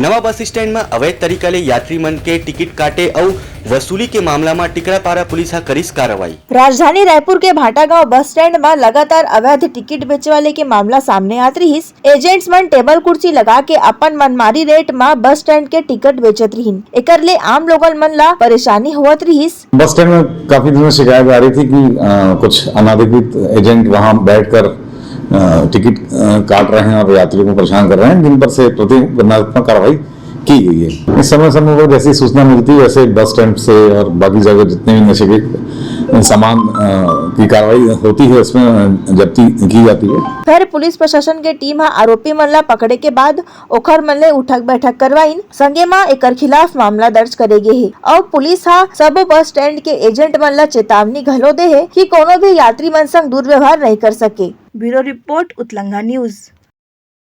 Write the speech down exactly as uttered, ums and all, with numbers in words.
नवा bus stand म अवैध तरीका ले यात्री मन के टिकट काटे अउ वसूली के मामला म टिकरापारा पुलिस ह करिस कार्रवाई। राजधानी रायपुर के भाटागांव बस स्टैंड म लगातार अवैध टिकट बेचे वाले के मामला सामने आत रिहिस। एजेंट्स मन टेबल कुर्सी लगा के अपन मनमारी रेट म बस स्टैंड के टिकट बेचत रिहिन। एकर ले आम लोगन मन ला परेशानी होवत रिहिस। बस स्टैंड में काफी दिनों से शिकायत आ रही थी कि अ, कुछ अनाधिकृत एजेंट वहां बैठकर अ, टिकट अ, काट रहे हैं और यात्रियों को परेशान कर रहे हैं, जिन पर से प्रतिबंधात्मक कार्रवाई की गई है। इस समय समय पर जैसी सूचना मिलती है, वैसे बस स्टैंड से और बाकी जगह जितने भी नशे के सामान अ, की कार्रवाई होती है, उसमें जब्ती की जाती है। फेर पुलिस प्रशासन के टीम ह आरोपी मन ला पकड़े के बाद ओखर मन ले उठक बैठक करवाइन। संगे म एकर खिलाफ मामला दर्ज करे गे हे अउ पुलिस ह सबो बस स्टैंड के एजेंट मन ला चेतावनी घलो दे हे कि कोनो भी यात्री मन संग दुर्व्यवहार नहीं कर सके। Bureau report, Utlanga news.